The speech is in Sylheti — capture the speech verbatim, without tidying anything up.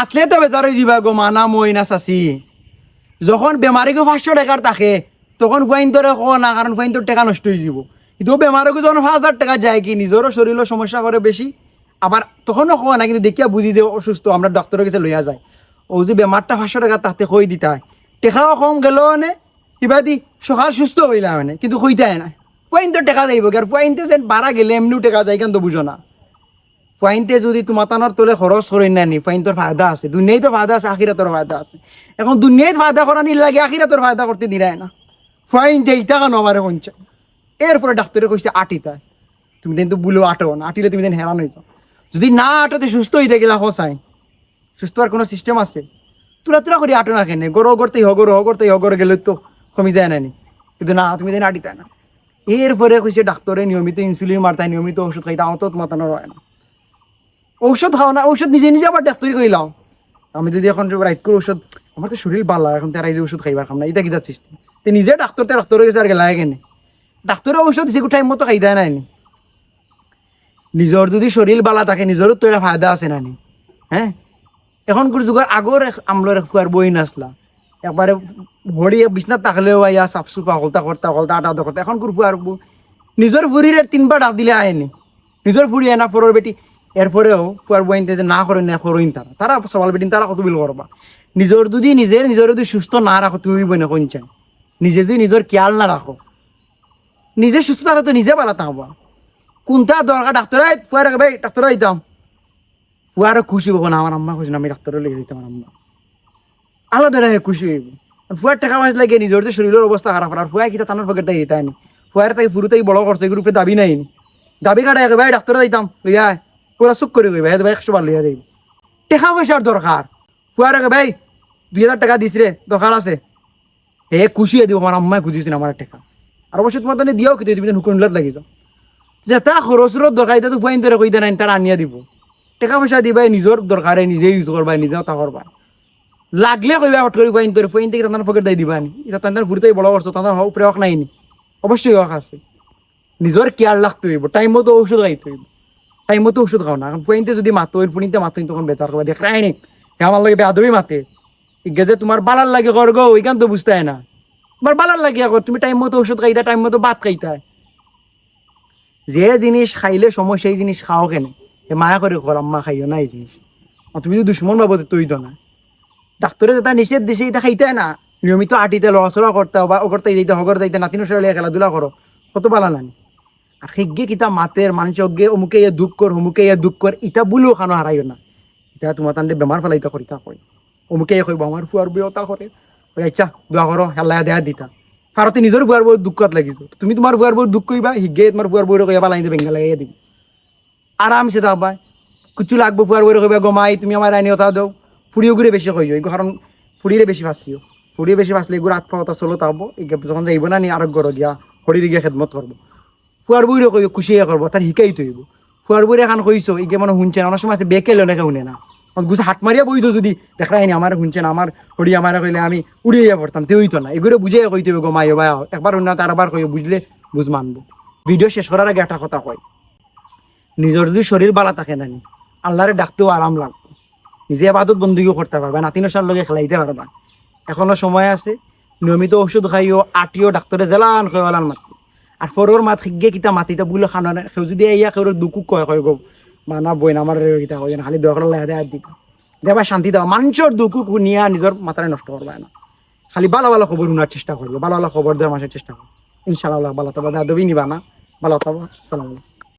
আতলে তো বেজার অইযিবা গো, মা না মই না চাচি। যখন বেমারিগু পাঁচশো টেকার থাকে, তখন ফুয়াইন্তরে কও না, কারণ ফুয়াইন্তর টেকা নষ্ট অইযিবো। কিন্তু বেমারিগু যখন পাঁচ হাজার টেকা যায় কি, নিজরও শরীরও সমস্যা করে বেশি, আবার তখনও কও না, কিন্তু দেখিয়া বুঝি যে অসুস্থ, আমরা ডাক্তরর গেছে লইয়া যাই। অউ যে বেমারটা পাঁচশো টেকা তাতে কই দিতায়, টেকাও কম গেল অনে, ইবাদি সকাল সুস্থ অইলা মানে, কিন্তু কইতায় না। ফুয়াইন্তর টেকা যাইবো কি, আর ফুয়াইন্তে যেন বারা গেলে এমনেউ টেকা যায়, ইখান তো বুঝো না। ফুয়াইন্তে যুদি তুমাতানর তলে খরচ করইন না নি, ফুয়াইন্তর ফায়দা আছে, দুনিয়াইত ফায়দা আছে, আখিরাতর ফায়দা আছে। এখন দুনিয়াইত ফায়দা করানির লাগি আখিরাতর ফায়দা করতে দিরায় না। ফুয়াইন্তে ইতা কেনে আমারে কইছে? এরপরে ডাক্তরে কইছে, "আটিতায়।" তুমি যেন তো বুলো আটো না, আটিলে তুমি যেন হেরান অইতো। যুদি না আটো, তে সুস্থ অইতে গেলা হোসাই। সুস্থ আর কোনো সিস্টেম আছে? তুরা তুরা করি আটো না কেনে? গরো গরতেই হগর, হগরতেই হগর গেলে তো কমি যায় না নি? কিন্তু না, তুমি যেন আটিতায় না। এরপরে কইছে ডাক্তরে নিয়মিত ইনসুলিন মারতায়, নিয়মিত ঔষধ খাইতায়, অত তুমাতানর অয় না। ঔষধ খাও না, ঔষধ নিজে নিজে আবার ডাক্তরি করিলাও। আমি যুদি এখন রাইত করে ঔষধ, আমার তো শরীর বালা, এখন তারা এই যে ঔষধ খাইবার খাম না, ইটা কিতা সিস্টেম? তে নিজে ডাক্তর, তে ডাক্তরর গেছে আর গেলায় কেনে? ডাক্তরে ঔষধ দিছে, টাইম মতো খাইতায় নায় নি। নিজর যুদি শরীর বালা থাকে, নিজরও তো ইটা ফায়দা আছে না নি? হ্যাঁ, এখনকুর যুগর আগর এক আমলর এক ফুয়ার বইন আছলা, একবারে হড়ি এক বিছনাত থাকলেও আইয়া সাফ সুফা হকলতা করতা, হকলতা আটা দা করতা। এখনকুর ফুয়ার বউ নিজর ফুরিরে তিনবার ডাক দিলে আয় নি। নিজর ফুরি আয় না, পরর বেটি। এরপরেও ফুয়ার বইন্তে যে না করইন না, করইন তারা। তারা সওয়াল বেটিন, তারা কত বিল করবা? নিজর যুদি নিজে, নিজর যুদি সুস্থ না রাখো, তুমি বইনে কইন চাই? নিজে যুদি নিজর খেয়াল না রাখো, নিজে সুস্থ থাকলে তো নিজে বালা থাকবা। কুনটা দরকার ডাক্তর, এই ফুয়ারে কও, "ভাই, ডাক্তর আইতাম।" ফুয়ারে খুশি অইবো না, "আমার আম্মা কইছে না, আমি ডাক্তরর লগে যাইতাম, আমার আম্মা।" আলাদা হে খুশি অইবো। ফুয়ার টেকা পয়সা লাগে, নিজর যে শরীরর অবস্থা খারাপ, আর ফুয়ায় কিতা তানর পকেট থাকি দিতা নি? ফুয়ারে তাই ফুরু থাকি বড় করছে, এগুর উপরে দাবি নাই নি? দাবি কাটায় কয়, "ভাই, ডাক্তর যাইতাম, লইয়া আয়।" পুরা চুপ করি কইবা, "হে ভাই, একশো বার লইয়া যাইবো।" টেকা পয়সার দরকার। ফুয়ারে কয়, "ভাই, দুই হাজার টেকা দিস রে, দরকার আছে।" হে খুশি অইয়া দিবো, "আমার আম্মায় খুজিছইন আমার টেকা।" আর অবশ্য তুমার তানে দিয়াও কিতা, তুমি হুকুন লাগি যাও। যেটা খরচর দরকার, ইটা তো ফুয়াইন্তরে কইতা নায়, তারা আনিয়া দিবো। টেকা পয়সা দিবায়, নিজর দরকারে নিজে ইউজ করবায়, নিজে তা করবায়। লাগলে কইবায়, ফট করি ফুয়াইন্তরে, ফুয়াইন্তে কিতা তানর পকেট থাকি দিবা নি? ইটা তানর ফুরু থাকি বড় করছো, তানর উপরে হক নাই নি? অবশ্যই হক আছে। নিজর খেয়াল রাখতে অইবো, টাইম মতো ঔষধ খাইতে অইবো। টাইম মতো ঔষধ খাও না। এখন ফুয়াইন্তে যুদি মাতো, ফুয়াইন্তে মাতো, তখন বেজার করবা, দেখরায় নি, হে আমার লগে বেয়াদবি মাতে। ইগিয়ে যে তুমার বালার লাগি কর গো, ইখান তো বুঝতায় না। তুমার বালার লাগি কর, তুমি টাইম মতো ঔষধ খাইতায়, টাইম মতো ভাত খাইতায়। যে জিনিস খাইলে সমস্যা, এই জিনিস খাও কেনে? হে মায়া করি কর, "আম্মা, খাইও না এই জিনিস।" আর তুমি যদি দুশমন ভাবো, তে অইতো না। ডাক্তরে যেটা নিষেধ দিছে, ইটা খাইতায় না। নিয়মিত আটিতায়, লড়াচড়া করতায়, বা অগরতায় যাইতায়, হগরতায় যাইতায়, নাতিনর সাথে খেলাধুলা করো, কত বালা নানি। আর হিগে কিতা মাতের, মানষে অগে অমুকে ইয়া দুখ কর, অমুকে ইয়া দুখ কর, ইটা বুলিও খানো হারাইও না। ইটা তুমার তানরে বেমার ফালাইতা করিতা কয়। অমুকে ইয়া কইবো, "আমার ফুয়ার বউ অতা করে।" ওই, "আচ্ছা, দোয়া করো, আল্লায় দেয়া দিতা।" ফারতে নিজর ফুয়ার বউর দুখত লাগিছো। তুমি তুমার ফুয়ার বউর দুখ কইবা, হিগে তুমার ফুয়ার বউরে কইয়া বালা আনতে বেঙ্গা লাগাইয়া দিবো। আরামসে থাকবায়। কিচ্ছু লাগবো, ফুয়ার বউরে কইবা, "গো মাই, তুমি আমারে আনি অতা দেও।" ফুড়ি অগুরে বেশি কইও, ইগু কারণ ফুড়িরে বেশি ফাঁসিও। ফুড়িরে বেশি ফাঁসলে ইগুর আত পাও অতা চলো থাকবো। ইগু যখন যাইবো না নি, আরক ঘরো গিয়া, হড়িরে গিয়া খেদমত করবো। ফুয়ার বউরে কইও, খুশি অইয়া করবো, তার হিকাইতে অইবো। ফুয়ার বউরে এখান কইছো, ইগে মনো হুনছে না, অনেক সময় আছে বেকেল অনেকে হুনে না। অখন গুছা হাত মারিয়া বই তো যুদি দেখরায় নি, আমারে হুনছে না, আমার হড়ি আমারে কইলে আমি উড়িয়া পড়তাম, তে অইতো না। ইগুরে বুঝাইয়া কইতে অইবো, "গো মাই, ও ভাই, একবার হুনলা, তে আরবার কইও, বুঝলে বুঝ মানবো।" ভিডিও শেষ করার আগে একটা কথা কই। নিজর যুদি শরীর বালা থাকে না নি, আল্লারে ডাকতেও আরাম লাগবো, নিজে ইবাদত বন্দেগিও করতা পারবা, নাতিনর সাথে লগে খেলাইতা পারবা। এখনো সময় আছে, নিয়মিত ঔষধ খাইও, আটিও, ডাক্তরে যেলান কয় অলান মাতো। আর পরর মাত হিগে কিতা মাতিতা বুলে খানো না, কেউ যুদি আইয়া কেউর দুখু কয়, কয়, "গো, মা না বইন, আমারে কিতা কয় না, খালি দোয়া করার লাগি আত দিবা।" দেবা শান্তি দেবা, মানষর দুখু হুনিয়া নিজর মাথারে নষ্ট করবায় না। খালি বালা বালা খবর হুনার চেষ্টা করবো, বালা বালা খবর দেওয়ার মানষরে চেষ্টা করবো। ইনশাআল্লাহ বালা থাকবা, বেয়াদবি নিবা না, বালা থাকবা। আসসালামু আলাইকুম।